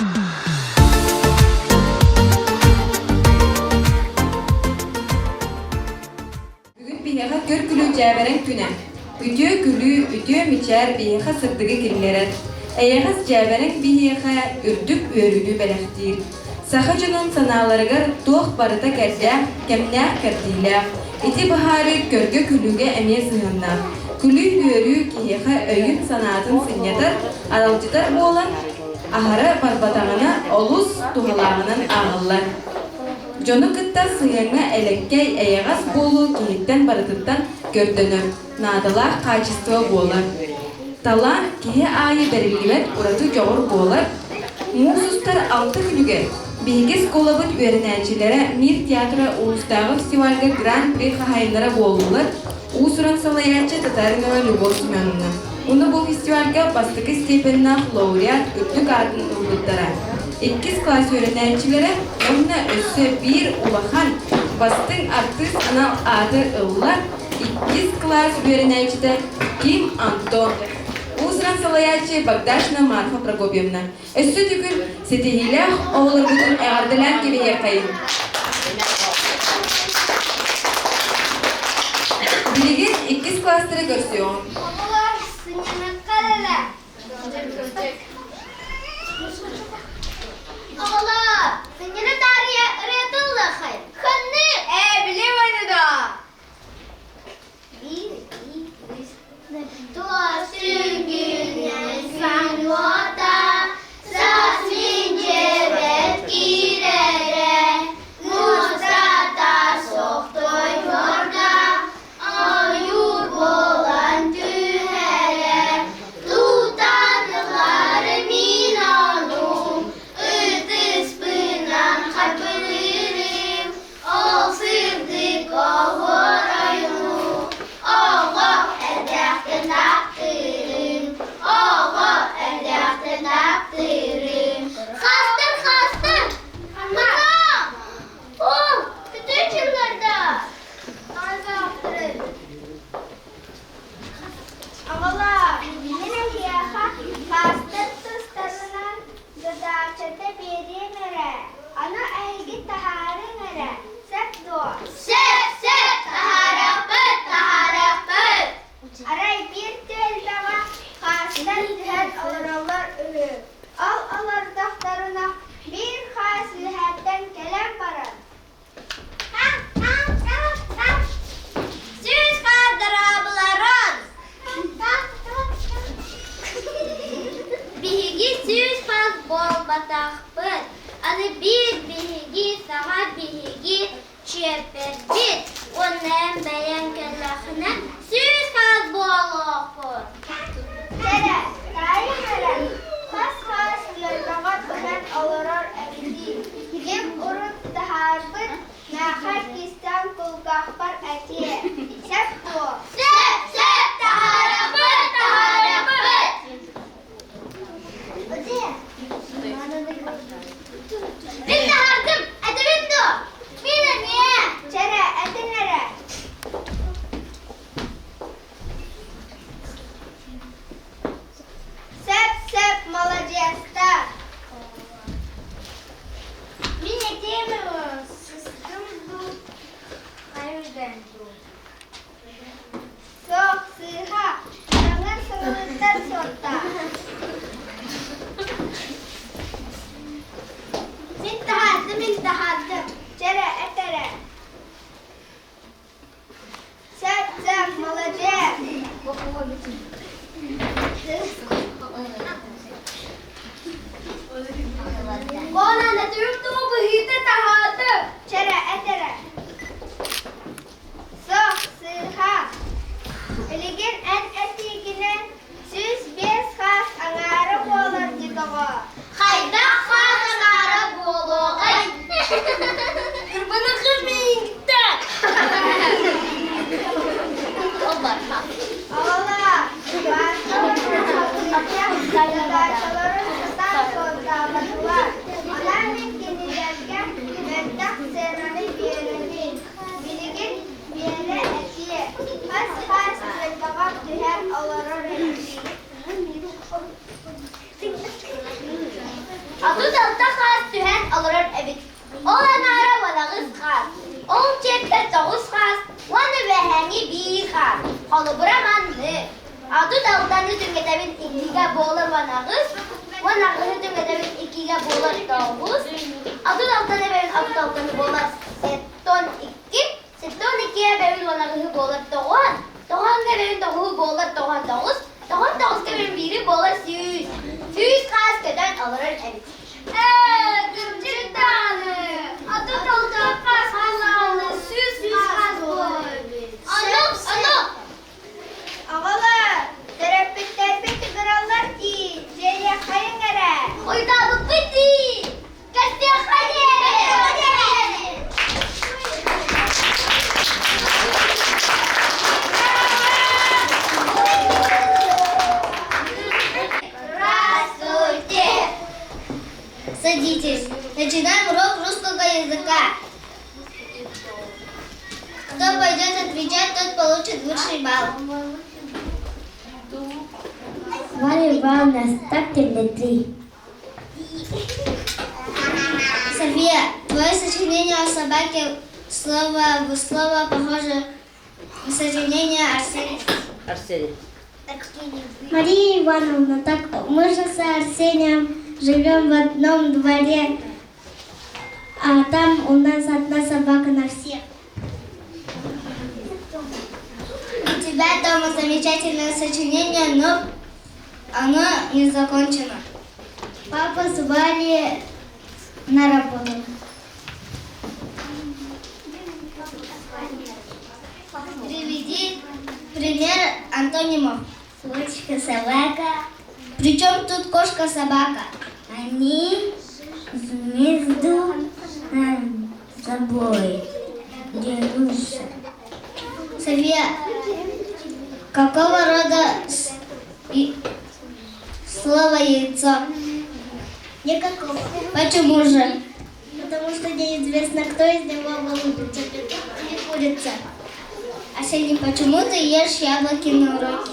Бүгүн биһиэхэ көр-күлүү дьээбэрэҥ күнэ. Үтүө күлүү, үтүө мичээр биһиэхэ сырдыгы киллэрэр. Эйэҕэс дьээбэрэҥ биһиэхэ үрдүк үөрүүнү бэлэхтиир. Саха дьонун санааларыгар туох барыта кэрдээх, кэмнээх кэрдиилээх. Ити быһаарыы көргө-күлүүгэ эмиэ сыһыаннаах. Күлүү-үөрүү киһиэхэ өйүн-санаатын сынньатар, аралдьытар буолан, аһара барбатаҕына олус туһалааҕынан ааҕыллар. Дьону кытта сыһыаҥҥа элэккэй, эйэҕэс буолуу киһиттэн барытыттан көрдөнөр, наадалаах хаачыстыба буолар. Талаан киһи аайы бэриллибэт ураты дьоҕур буолар. Муус устар алта күнүгэр биһиги оскуолабыт үөрэнээччилэрэ Мир театра улуустааҕы фестивальга Гран-при хаһаайыннара буоллулар, уус-уран салайааччы Татаринова Любовь Семеновна. Уну бу фестивальга бастакы степеннээх лауреат үрдүк аатын ылбыттара. Иккис кылаас үөрэнээччилэрэ уонна өссө биир улахан бастыҥ артыыс анал ааты ылла иккис кылаас үөрэнээччитэ Ким Антон. Уус-уран салайааччы Богдашина Марфа Прокопьевна. Өссө төгүл ситиһиилээх оҕолорбутун эҕэрдэлээн кэбиһиэххэйиҥ. Билигин иккис кластеры көрсүөҕүҥ. Оҕолор сынньаныахха эрэ. Оҕолор, сынньана таарыйа ырыа тыллаахай. Ханны? Ээ, билим ойнуда. Биир, икки, үс. Туос сүгүнэн сануота, саас мин дьиэбэр киирэрэ, муостата сохтойморго, ойуур буолан түһэрэ, тутан ылар мин ону, ытыспынан харбыырым, ол сырдык оһуорайыну, оҕо эрдэхтэн таптыырым, оҕо эрдэхтэн таптыырым. Хастыр, хастыр! Мытаах! Ол, бүтүн чылларда! Оҕолоор, мин эһиэхэ хаастар тустарынан задачата биэриэм эрэ, аны эһиги таһаарыҥ эрэ, сөп дуо? Сөп, сөп, таһаарыахпыт, таһаарыахпыт! Арай биир түөлбэҕэ хаастар түһэн олороллор үһү. Ол олордохторуна биир хаас үөһэттэн кэлэн баран Сүүс хаардыраабыларын! Биһиги сүүс хаас буолбатахпыт, аны биир биһиги саҥа биһиги чиэппэрбит уонна эн бэйэҥ кэллэххинэ сүүс хаас буолуохпут. Кэрэ, таайым эрэ, хас-хаас үөрбэҕэ түһэн олорор эбитий, ким урут таһаарбыт, мээхэ кистээн кулгаахпар этиэ, сөп дуо? Сөп, сөп, таһаарабыт, таһаарабыт! Мин таһаардым, этэбин дуо? Мин эмиэ. Чэрэ, этин эрэ. Сөп-сөп, маладьыастар! Мин этиэм сыстым дуу, хайырдан дуу. Суох, сыыһа, таҥас сылыттан суортаах. Мин таһаардым, мин таһаардым. Чэрэ, эт эрэ. Сөп, сөп, маладьыас! Онон этим быһыыта таһааты. Чэрэ, эт эрэ. Суох, сыыһа. Билигин эн этиигинэн 105 хаас аҥаара буолар дии тоҕо. Хайдах хаас аҥаара буолуоҕай? Кырбанахы мииҥтэ. Оҕолоор, бааска 36 хаас түһэн олорор эбит. Ол аҥаара 18 хаас, ол чиэппэр 9 хаас уонна үөһээҥҥи биир хаас. Холобура маннык. 36-ны түҥэтэбин иккигэ буолар 18, 18-ы түҥэтэбин иккигэ буолар 9, 36-ны эбэбин 36-ны буолар 72, 72 эбэбин 18-ы буолар 90, 90 эбэбин 9 буолар 99, 99 эбэбин биири буолар 100. 100 хаас көтөн олорор эбит. Ээ, кырдьык даҕаны, 36 хаас буоллаҕына 100 хаас буолар эбит. Оннук, оннук. Оҕолор, төрөппүттэрбит ыҥыраллар дии, дьиэлиэххэйиҥ эрэ. Хойутаабыппыт дии! Көрсүөххэ диэри! Здравствуйте! Садитесь. Начинаем урок русского языка. Кто пойдет отвечать, тот получит высший балл. Варя Ивановна, ставьте мне 3. София, твое сочинение о собаке слово в слово похоже на сочинение Арсения. Арсений. Мария Ивановна, так мы же с Арсением живем в одном дворе, а там у нас одна собака на всех. У тебя дома замечательное сочинение, но оно не закончено. Папа звали на работу. Приведи пример антонимов. Кошка, собака. Причем тут кошка-собака? Они между собой дерутся. София, какого рода слово яйцо? Никакого. Почему же? Потому что неизвестно, кто из него вылупится, петух или курица. Арсений, почему ты ешь яблоки на уроке?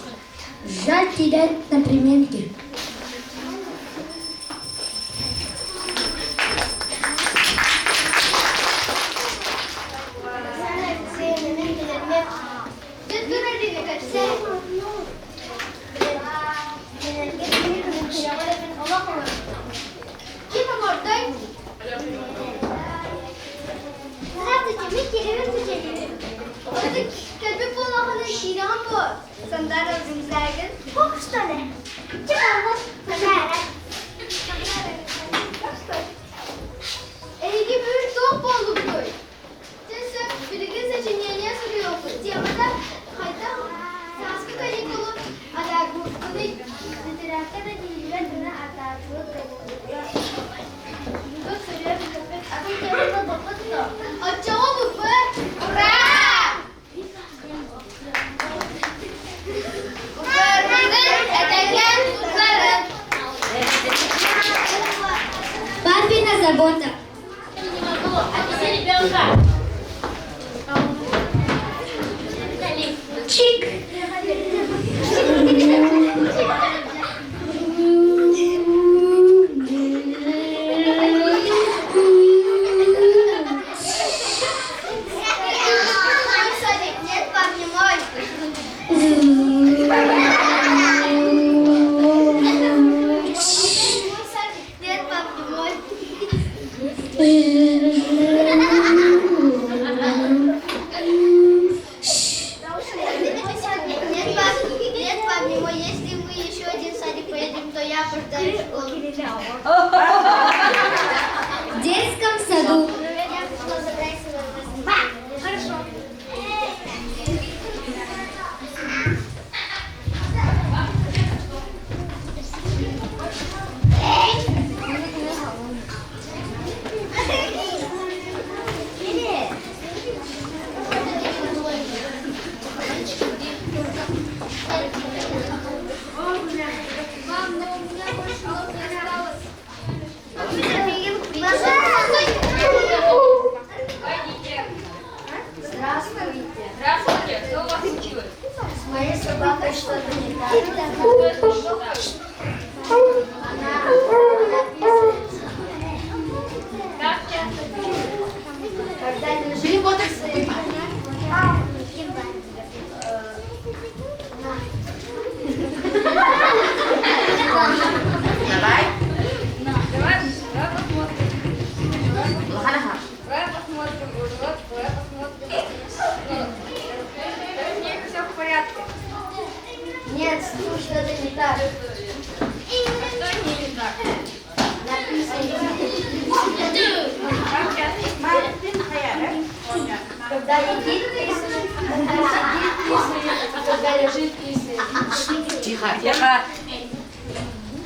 Жаль терять на примерке. Ким оҥордой? Здравствуйте, мы Кирилл Кучерин. Кэлбит буоллаҕына киирэҕин дуо? Сандара рюкзагын. Бог, что ли? Чего? Сандара. Эһиги бүгүн туох буоллугуй? Дьэ сөп, билигин сочинение суруйуохпут. Темата хайдах сааскы каникулу атаарбыппыный? Тетрадка да тиийбэт гына атаарбыт каникулга. Бүгүн суруйан бүппүт, атын теманы булбут дуо? Оччоҕо бүппүт! Ура! Көрүҥ, этэҥҥэ туттарын! Папина забота. Не могу, отнеси ребенка. Чик. Мой садик, нет, пап, не мой. Мой садик, нет, пап, не мой. Мой садик, нет, пап, нет, пап, не мой. Если мы еще один садик поедем, то я опоздаю в школу. В детском саду. Я пришла забрать своего Хорошо. Мам, но у меня больше ног не осталось. Когда едит писает, когда сидит писает, когда лежит писает. Тихо, тихо.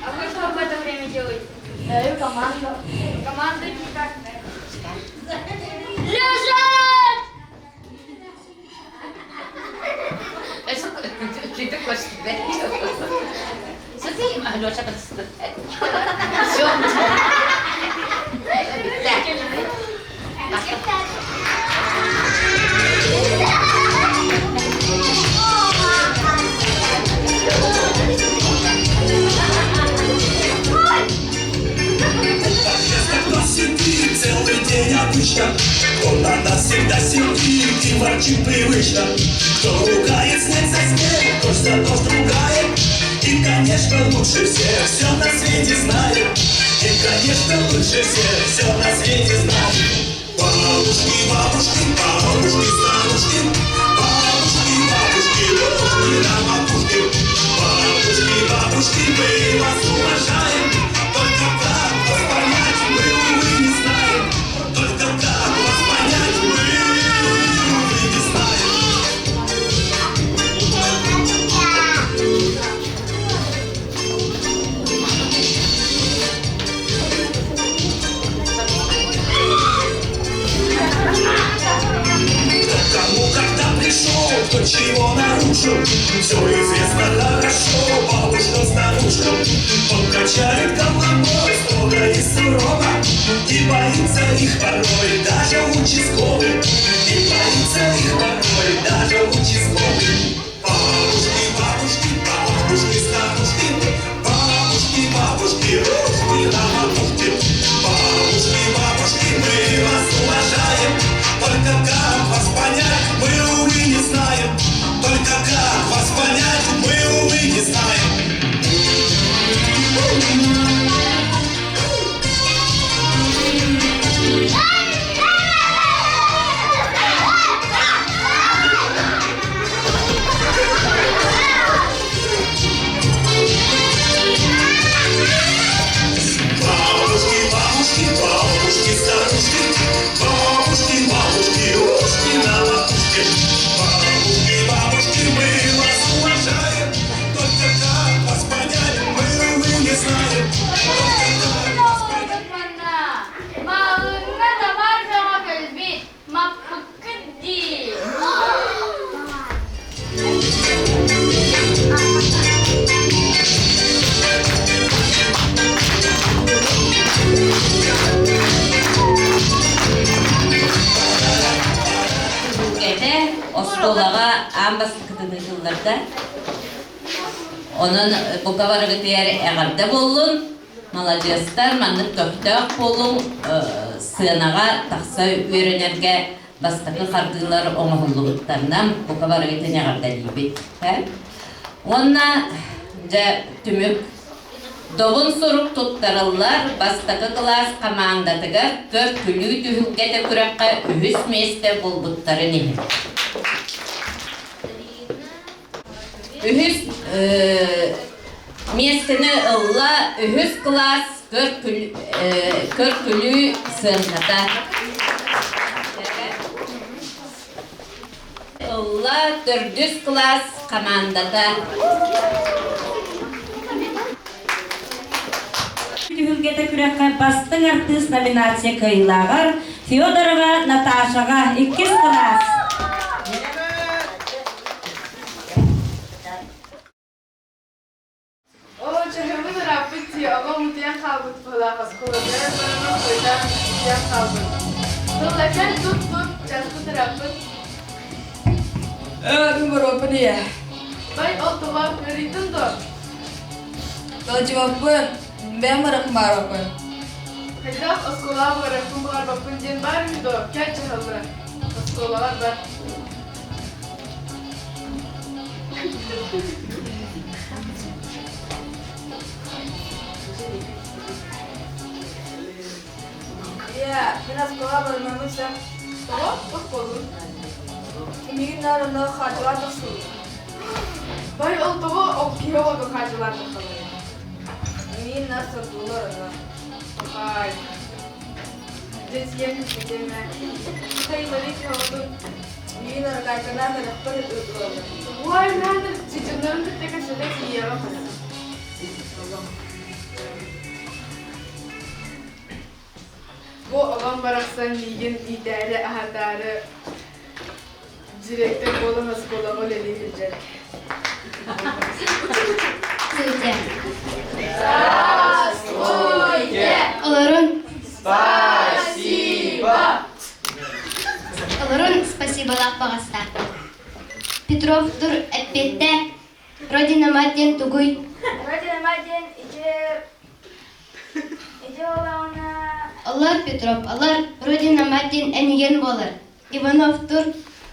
А вы что в это время делаете? Даю команду. Команда никак. Лежать! Кто сидит целый день обычно, Кто на нас всегда сидит и ворчит привычно, Кто ругает снег за снег, дождь за дождь ругает, И, конечно, лучше всех все на свете знает, И, конечно, лучше всех все на свете знает. Бабушки, бабушки, бабушки, старушки, бабушки, бабушки, рожки на макушке, бабушки, бабушки, мы вас уважаем, только как вас понять мы, увы, не знаем, только как вас понять мы, увы, не знаем. Кто к кому когда пришел, кто чего нарушил, все известно хорошо бабушкам, старушкам. Он качает головой строго и сурово, и боится их порой даже участковый, и боится их порой даже участковый. Бабушки, бабушки, бабушки, старушки, бабушки, бабушки, рожки на макушке. Бабушки, бабушки, мы вас уважаем, только как вас понять, мы, увы, не знаем. Только как вас понять, мы, увы, не знаем. Бабушки, бабушки, бабушки, старушки, бабушки, бабушки, ушки на макушке. Бабушки, бабушки, мы вас уважаем, только как вас понять, мы, увы, не знаем. Только как вас понять. Маҕаһыыҥҥа табаар бөҕө кэлбит, маппыккыт дии. Түһүлгэтэ оскуолаҕа аан бастакытын ыытылларда. Онон бука барыгытыгар эҕэрдэ буоллун, маладьыастар, маннык көхтөөх буолуҥ, сыанаҕа тахса үөрэнэргэ бастакы хардыылар оҥоһуллубуттарынан бука барыгытын эҕэрдэлиибит. Уонна дьэ түмүк Добун сурук туттарыллар бастакы кылаас хамаандатыгар көр-күлүү түһүлгэтэ күрэххэ үһүс миэстэ буолбуттарын иһин. Үһүс миэстэни ылла үһүс кылаас көр-күлүү сыаната. Ылла төрдүс кылаас хамаандата. Түһүлгэтэ күрэххэ бастыҥ артыыс номинация кыайыылааҕар Федорова Наташаҕа иккис кылаас. Оо, чаһыбыт ырааппыт дии, оҕом утуйан хаалбыт быһыылаах, оскуолатыгар бараммын хойутаан утуйан хаалбыт. Тыллатан тут-тут, часпыт ырааппыт. Ээ, мин боруоппун ийэ. Бай, ол тоҕо ыарыйдыҥ дуо? Тылдьыбаппын, бэйэм барыахпын баарбаппын. Хайдах оскуолаҕа барарбын баҕарбаппын диэн баар үһү дуо? Кэл дьаһаллара. Оскуолаҕар бар. Ийэ, мин оскуолаҕа барыммын сөп. Тоҕо? Туох буоллун? Миигин наар онно хаачылаан тахсыбыт. Бай, ол тоҕо ол киһи оҕото хаачылаан тахсалларый? Миигин наар сордуулар онно. Бай. Дьэ тиийэн кэпсэтиэм ээ. Михаилович оҕотун миигин аркаакалаан элэхпэр ыытылаллар. Уой, наада, дьоннорун кытта кэпсэтэ тиийиэҕим. Бу оҕом барахсан миигин иитээри, аһатаары директор буолан оскуолаҕа үлэлии сылдьар. Здравствуйте! Олорун. Спасибо! Олорун спасиболаах баҕаста. Петров тур эппиэттэ Родина мать диэн тугуй? Родина мать диэн ити ити олоҕуна Олор Петров, олор Родина мать диэн энигэн буолар. Иванов тур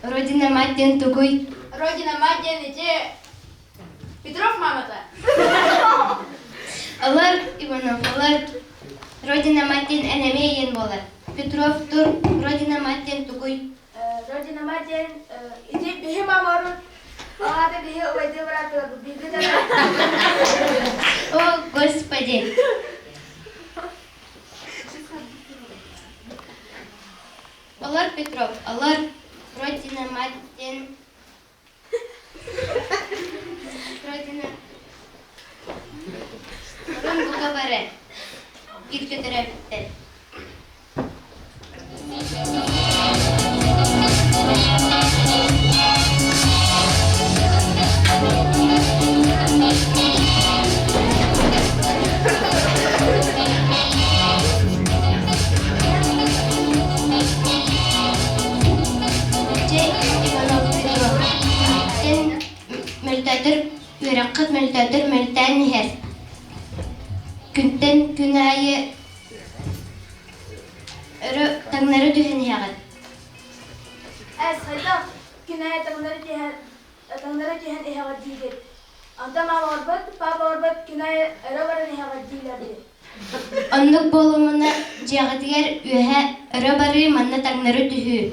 Родина мать диэн тугуй? Родина мать диэн ити Петров мамата. Олор Иванов, олор Родина мать диэн эн эмиэ ийэн буолар. Петров тур Родина мать диэн тугуй? Родина мать диэн ити биһи мамарут Аата биһи убайдыы бырааттылар бииргэ О, Господи! Олор Петров, олор Родина мать диэн Родина Орон бука бары бииргэ төрөөбүттэр. Дьэ, Иванов Петров, эн мөлтөөтөр үөрэххит мөлтөөтөр мөлтөөн иһэр. Күнтэн күн аайы Өрө таҥнары түһэн иһэҕин. Эс, хайдах күн аайы таҥнары түһэн таҥнары түһэн иһэҕит диигит. Онтон мама барбыт, папа барбыт күн аайы өрө баран иһэҕит дииллэр дии. Оннук буолумуна дьиэҕитигэр үөһэ өрө барыы манна таҥнары түһүү.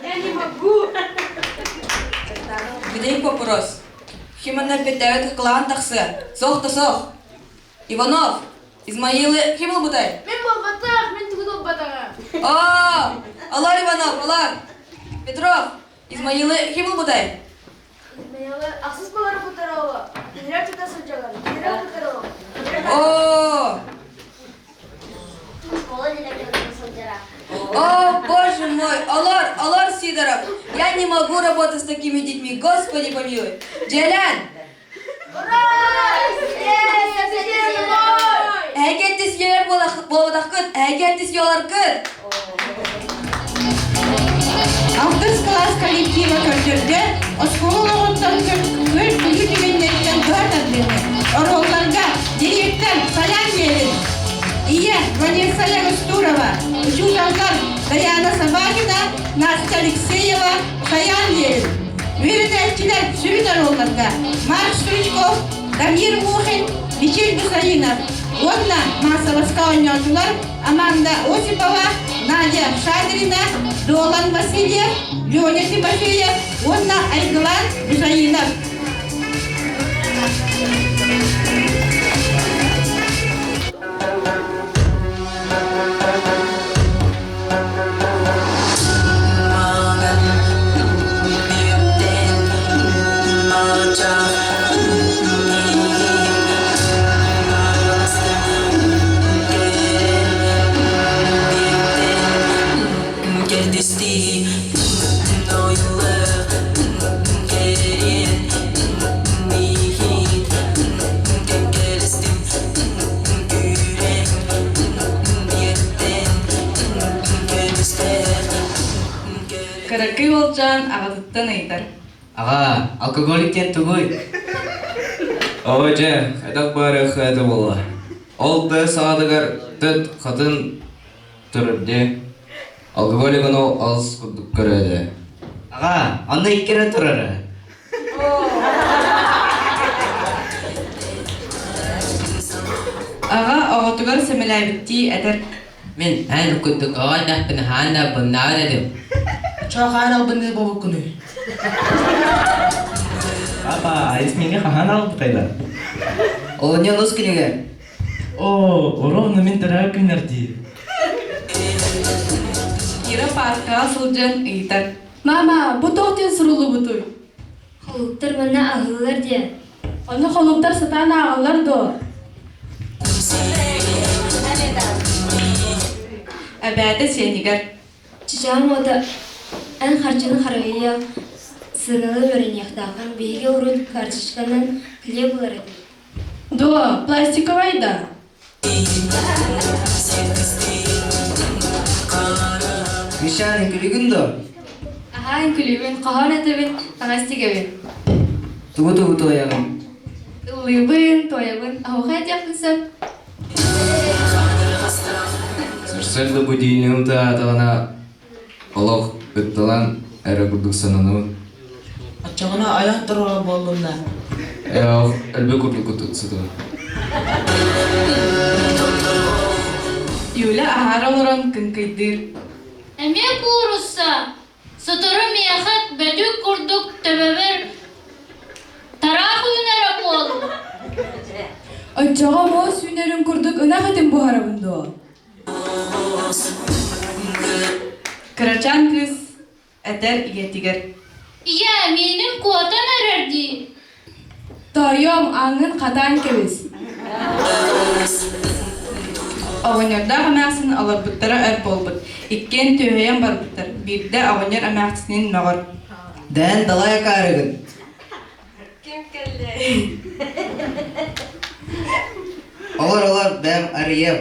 Я не могу. Где вопрос? Химанна петтээбит кылаан тахсыа. Сох да сох. Иванов, Измаилы ким ылбытай? Мин буолбатах, мин тугу ылбатаҕа. О, алар Иванов, алар. Петров, Измаилы ким ылбытай? Измаилы ахсыс балары кутарово. Кинилэр тута сылдьаллар. Кинилэр кутарово. О, О, боже мой, Алар, Алар Сидоров, я не могу работать с такими детьми, господи помилуй. Джелян! Ура! Эһэкэттис йэлэр буолбатаххыт, эһэкэттис йоларгыт! Алтыс кылаас коллектива көрдөрдө, оскуола олоҕуттан көр күлүү түгэннэриттэн быһа тардыыны. Оруолларга директор Саян Левин, ийэ Ванесса Ягустурова, учууталлар Даяна Собакина, Настя Алексеева, Саян Левин. Үөрэнээччилэр сүрүн оруолларга Марк Стручков, Дамир Мухин, Мичил Гусаринов уонна маассабаска оонньоотулар Аманда Осипова, Надя Шадрина, Дуолан Васильев, Леня Тимофеев уонна Айгылан Гусаринов. Кыракый уолчаан аҕатыттан ыйытар. Аҕа, алкоголик диэн тугуй? Оо дьэ, хайдах баарыахха этэ буолла. Ол тыа саҕатыгар тыт хатын турар дии. Алкоголигын ол алыс курдук көрөөдө. Аҕа, онно икки эрэ турара. Аҕа оҕотугар сэмэлээбиттии этэр. Мин эн курдук оҕо эрдэхпинэ хаан да албыннаабат этим. Чоохаан албынныы буолбуккунуй? Папа, айыс миҥэ хаһан албытайда? Олунньу олус күнүгэр. Оо, ровно мин төрөөбүт күннэр дии. Кира пааркаҕа сылдьан ыйытар. Мама, бу туох диэн суруллубутуй? Холуктар манна аһыыллар диэн. Ону холуктар сатаан ааҕаллар дуо? Эбээтэ сиэнигэр. Чычаам уота, эн харчыны харыһыйа сыаналыы үөрэниэхтааххын. Биһиги урут карточканан хлеб ылар этибит. Дуо, пластиковай да? Мишан, үҥкүлүгүн дуо? Аһаа, үҥкүлүүбүн, хоһоон этэбин, таҥас тигэбин. Тугу-тугу туойаҕын? Ыллыыбын, туойабын, оһуохай диэхпин сөп. Сарсыарда будильнигым тыаһаатаҕына, олох ытталан эрэ курдук сананабын. Оччоҕуна айан туруора буоллун да? Ээ, элбэх курдук сытабын. Юля аһаара олорон кыҥкыйдыыр. Эмиэ куурусса, сотору миэхэ бөтүк курдук төбөбөр тараах үүнэрэ буолуо. Оччоҕо муос үүнэрин курдук ынах этин буһарабын дуо? Кырачаан кыыс этэр ийэтигэр: Ийээ, миинин куотан эрэр дии. Тоойуом, ааҥҥын хатаан кэбис. Оҕонньордоох эмээхсин олорбуттара өр буолбут. Иккиэн түөһэйэн барбыттар. Биирдэ оҕонньор эмээхсинин мөҕөр: Дээн далай акаарыгын. Ким кэллэ? Олор олор бэм арыйыам.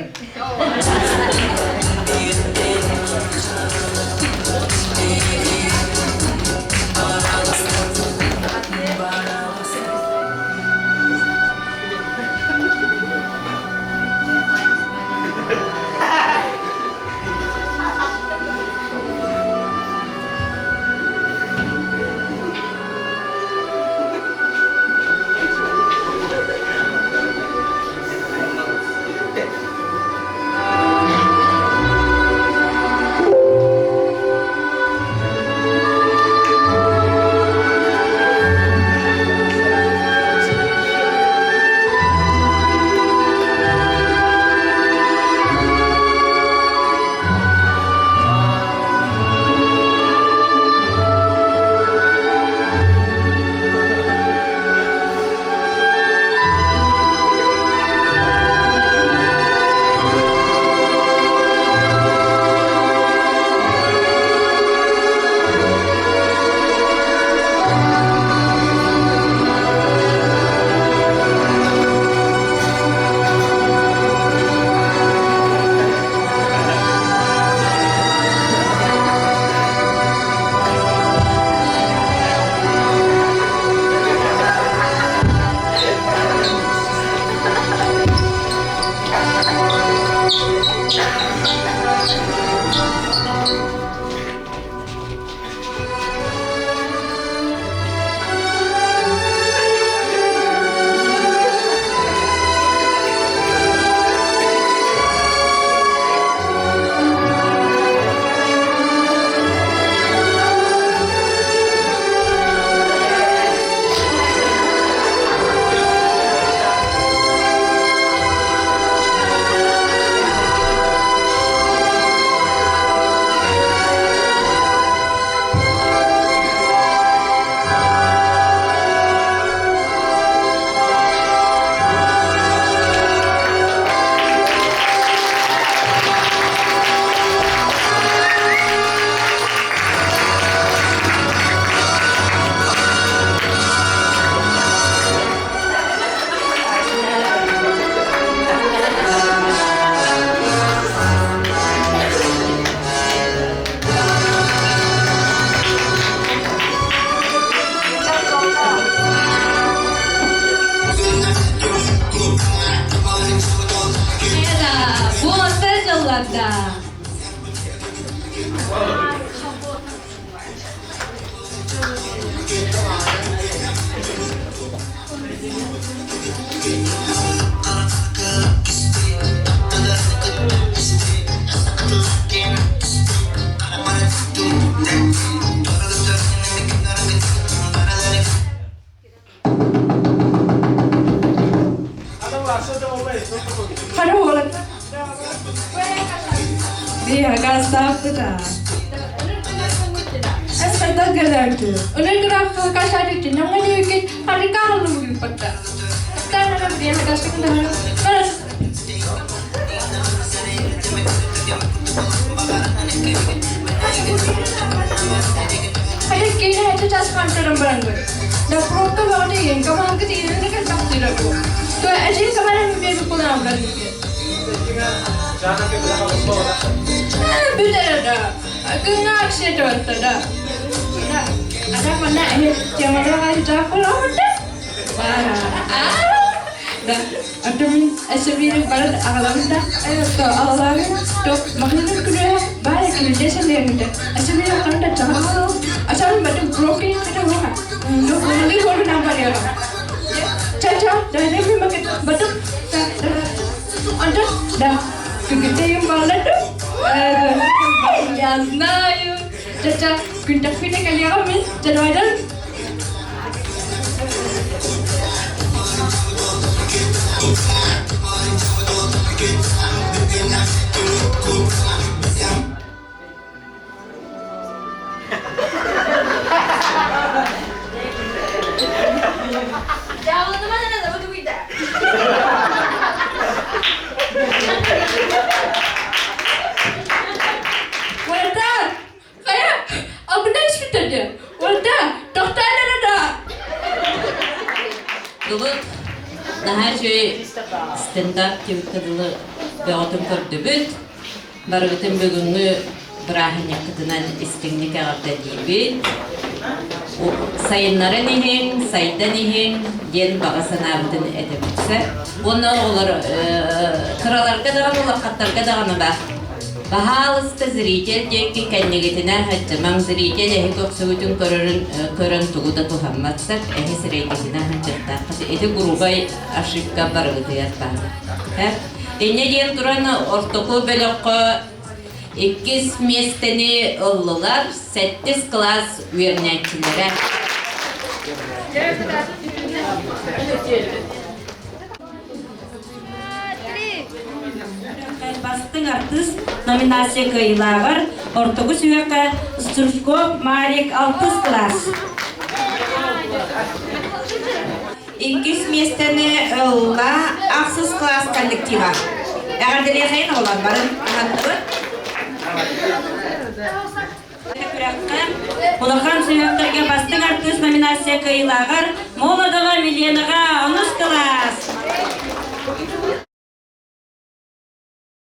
Хара уолат. Биһагастааппыта. Эсхайда гэрээти. Өнөр кашарыки намалыки харикааллугиппатта. Танара биһагастакындара. Хайда киинэ хэтэ час хантаран барангыр. Да пробка баҕата иэн каманка тиинэн кэлбэхтиирэ бу. То эжин камара мебе кулаан баргыты. Бүтэрэ да. Күҥҥэ акция туотта да. Да. Ата манна эһи темалара жааккалаабыта. Да. Антон эсэбиин баран аҕалабын да то аҕалаабын то маһынын күлүө баара күлүдэ сэлиэммитэ эсэбиин ханда чаҕал ачаан батын кроки хата уха но кулли хорунан барыаҕа ча-ча да макет батым Антон да күгүтэйим балладым я знаю ча-ча күнтэхпинэ кэлиэҕим мин ча Уолаттар, Хайа, абына испиттэр дии. Уолаттар, тохтоон эрэ да. Дылыт наһаа үчүгэй стендап диэбиккэ дылы бөҕөтүн көрдүбүт. Барыгытын бүгүҥҥү бырааһынньыккытынан истиҥник эҕэрдэлиибит. Сайыннаран иһиҥ, сайдан иһиҥ диэн баҕа санаабытын этэбит. Уонна оҕолор кыраларга даҕаны, улахаттарга даҕаны баар. Баһаалыста зритель диэки кэннигитинэ сылдьымаҥ, зритель эһи көхсүгүтүн көрөрүн көрөн тугу да туһамматсак, эһи сирэйгитинэ сылдьыахтааххыт. Ити грубай ошибка барыгытыгар баар. Инньэ диэн туран ортоку бөлөххө иккис миэстэни ыллылар сэттис кылаас үөрэнээччилэрэ. Бастыҥ артыыс номинация кыайыылааҕар ортоку сүһүөххэ Стручков Марик алтыс кылаас. Иккис миэстэни ылла ахсыс кылаас коллектива. Эҕэрдэлиэхэйин оҕолор барын аһаттыбыт. Күрэххэ улахан сүһүөхтэргэ бастыҥ артыыс номинация кыайыылааҕар Молодова.